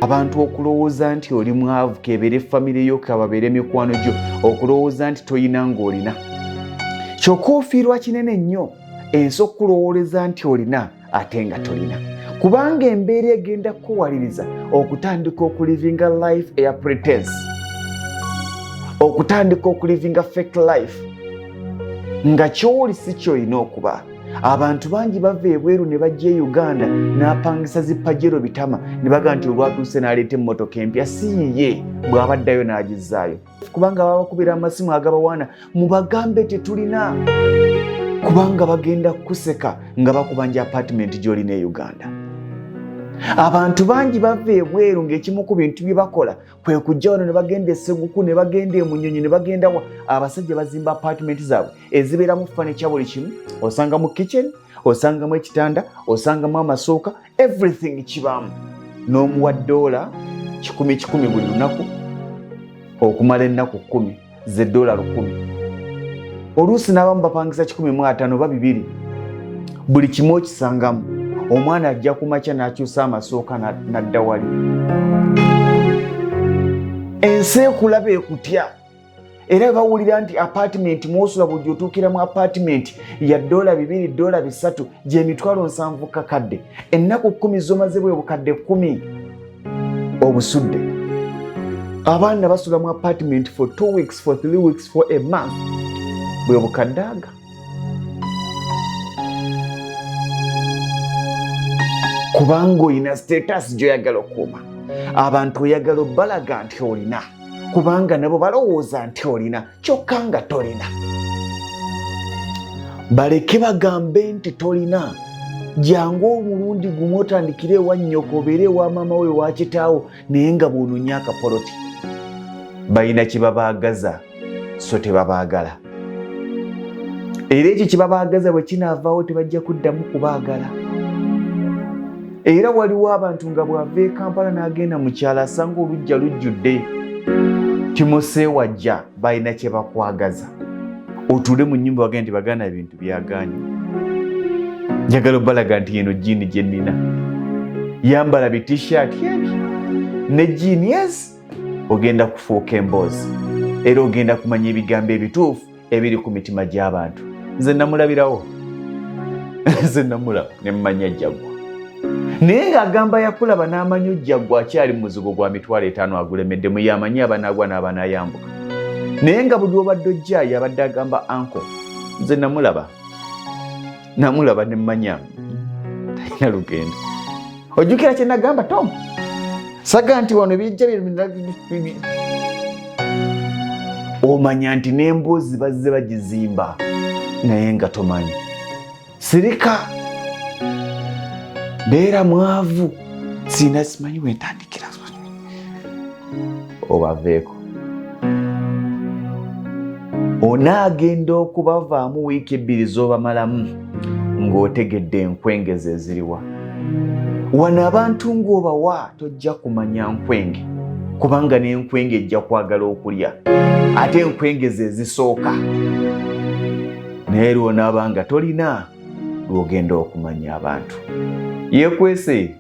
Abantu okulowooza nti oli mwavu, kebeere famire yo, kababeere mikwano gyo, okulowooza nti toyina ng'olina, kyokka ofiirwa kinene nnyo ensi okukulowooleza nti olina ate nga tolina, kubanga embeera egenda kukuwaliriza okutandika okulivinga life eya pretense, okutandika okulivinga fake life nga kyoli si kyolina okuba. Abantu bangi bava ebweru ne bajja e Uganda n'apangisa zi Pajero bitama, ne baga nti olwatuuse n'aleeta emmotoka empya, si yiye, bw'abaddayo n'agizzaayo, kubanga babakubira amasimu agabawaana, mubagambe tetulina, kubanga bagenda kukuseka nga bakubanja apartment gy'olina e Uganda. Abantu bangi bava ebweru ng'ekimu ku bintu bye bakola kwe kujja wano ne bagenda eseguku, ne bagenda emunyonyi, ne bagenda wa abasajja bazimba apartment zaabwe ezibeeramu furniture, buli kimu osangamu, kitchen osangamu, ekitanda osangamu, amasuuka, everything kibaamu, n'omuwa doola kikumi kikumi buli lunaku okumala ennaku 10, ze doola 1000. Oluusi n'abamu bapangisa 150 oba 200, buli kimu okisangamu. Omwana ajja ku makya n'akyusa amasooka n'adda wali. Ensi ekulaba ekutya, era bawulira nti apartment mwosula buli otuukira mu apartment ya dola 2, dola 3, gyemitwalo 70 kakadde. Ennaku 10 zomaze bwe bukadde 10 obusudde. Abaana basula mu apartment for 2 weeks, for 3 weeks, for a month, bwe bukadde aga. Kubanga olina status gyoyagala okukuuma, abantu oyagala obbalaga nti olina, kubanga nabo balowooza nti olina, kyokka nga tolina. Baleke bagambe nti tolina. Jangu omulundi gumu otandikire ewa nnyoko, obeere ewa maama we, ewa kitaawo, naye nga bw'ononya akapoloti. Balina kyebabaagaza, so tebabaagala. Era ekyo kyebabaagaza bwe kinaavaawo, tebajja kuddamu kubaagala. Era waliwo abantu nga bw'ava e Kampala n'agenda mu kyalo, asanga oluggya lujjudde timoseewajja. Balina kye bakwagaza. Otuule mu nnyumba, wagenda nti baganda ebintu byagaanye, njagala obalaga nti eno jean gye nnina, yambala bi T-shirt ebyo ne jean yes, ogenda kufuuka emboozi, era ogenda kumanya ebigambo ebituufu ebiri ku mitima gy'abantu. Nze namulabirawo, nze namulaba ne mmanya jjagwa, naye ng'agamba yakulaba n'amanyi ojjagwa akyali mu muzigo gwa 50,000 agulemeddemu, yamanyi abanaagwa n'abanayambuka, naye nga buli obadde ojja yabadde agamba uncle. Nze namulaba, namulaba ne mmanya talina lugendo. Ojjukira kye nagamba Tom Saga nti wano bijja omanya nti n'emboozi bazze bagizimba, naye nga tomanyi. Sirika, beera mwavu, sina simanyi wentandikira, obaveeko. Onaagenda okubavaamu wiiki 2 z'obamalamu ng'otegedde enkwengezi eziriwa wano. Abantu ng'obawa, tojja kumanya nkwenge, kubanga n'enkwenge ejja kwagala okulya, ate enkwengezi ezisooka. Naye lwonaaba nga tolina, lwogenda okumanya abantu. Yekwese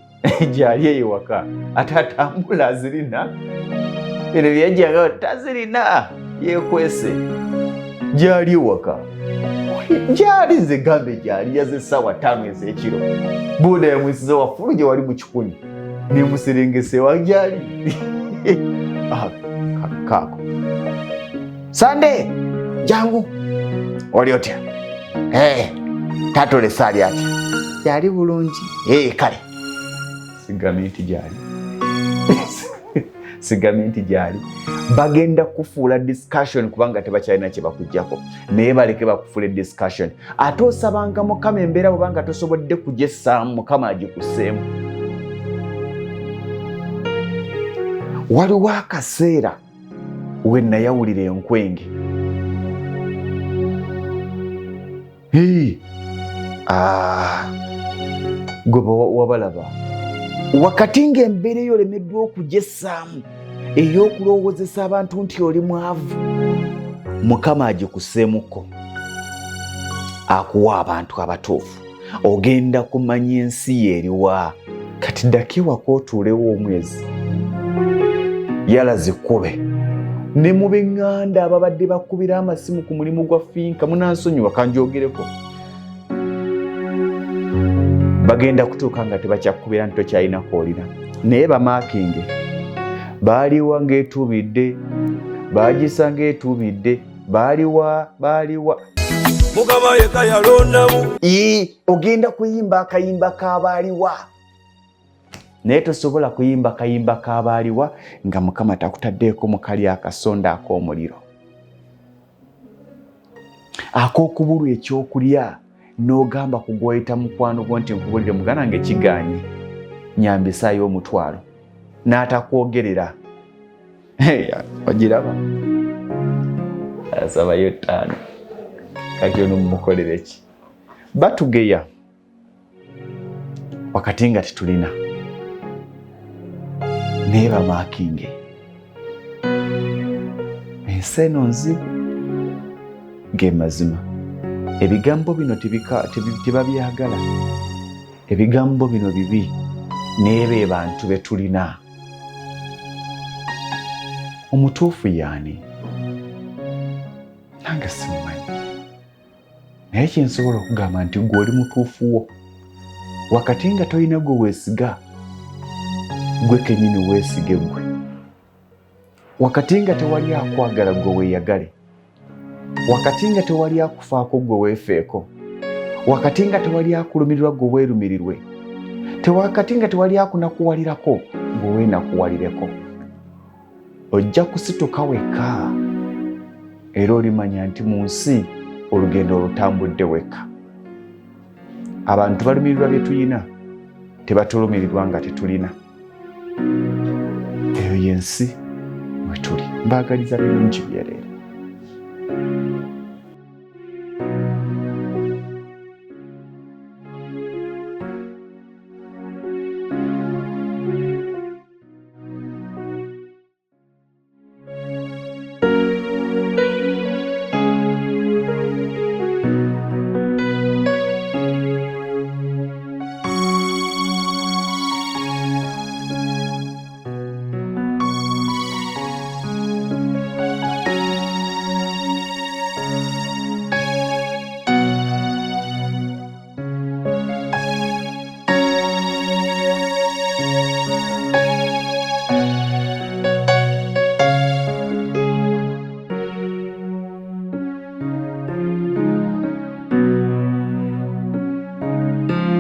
gyali eyo waka, ate atambula azirina, bino byajjanga tazirina. Yekwese gyali ewaka, gyali, nze gambe gyali. Yaze essaawa 5 ez'ekiro, buuda yamwisiza wafulu gye wali mu kikunyu, nemuserengese wa gyali. Kaako Sande, jangu, oli otya? Taata olese ali atya? Gyali bulungi. Kale sigamye nti gyali, sigamye nti gyali. Bagenda kufuula discussion, kubanga tebakyalina kye bakuggyako, naye baleke bakufuula discussion. Ate osabanga Mukama embeera bwebanga tosobodde kugyessaamu, Mukama agikusseemu. Waliwo akaseera we nayawulira enkwenge. Gwe wabalaba wakati ng'embeera eyo olemeddwa okugyessaamu, ey'okulowoozesa abantu nti oli mwavu, Mukama agikuseemuko, akuwa abantu abatuufu, ogenda kumanya ensi ye eriwa. Kati ddako ewaka otuulewo omwezi. Yala zikube ne mu b'eŋŋanda ababadde bakubira amasimu ku mulimu gwa finka, munansonyiwa kanjogereko, bagenda kutuuka nga tebakyakubira nti tokyalina koolira. Naye bamaakinge baaliwa ng'etuubidde, baagisa ng'etuubidde, baaliwa baaliwa. Mukama yekka yalondamu. Ii, ogenda kuyimba akayimba k'abaaliwa, naye tosobola kuyimba kayimba k'abaaliwa nga Mukama takutaddeeko mu kali akasonda ak'omuliro ak'okubulwa ekyokulya, n'ogamba ku gw'oyita mukwano gwo nti nkubulire muganda nge kigaanye, nyambisaayo omutwalo, n'atakwogerera. Ogiraba asabayo 5. Kati ono mumukolere ki? Batugeya wakati nga tetulina, naye bamaakinge ensi eno nzibu. Ge mazima, ebigambo bino tebabyagala, ebigambo bino bibi, naye be bantu be tulina. Omutuufu yaani? Nange simumanyi, naye kyensobola okugamba nti gwe oli mutuufu wo wakati nga tolina gwe weesiga, gwe kenyini weesige gwe. Wakati nga tewali akwagala, gwe weeyagale. Wakati nga tewali akufaako, gwe weefeeko. Wakati nga tewali akulumirirwa, gwe weerumirirwe. Wakati nga tewali akunakuwalirako, gwe weenakuwalireko. Ojja kusituka wekka, era olimanya nti mu nsi olugendo olutambudde wekka. Abantu balumirirwa bye tuyina, tebatulumirirwa nga tetulina. Eyo yensi mwe tuli. Mbaagaliza birungi byereere.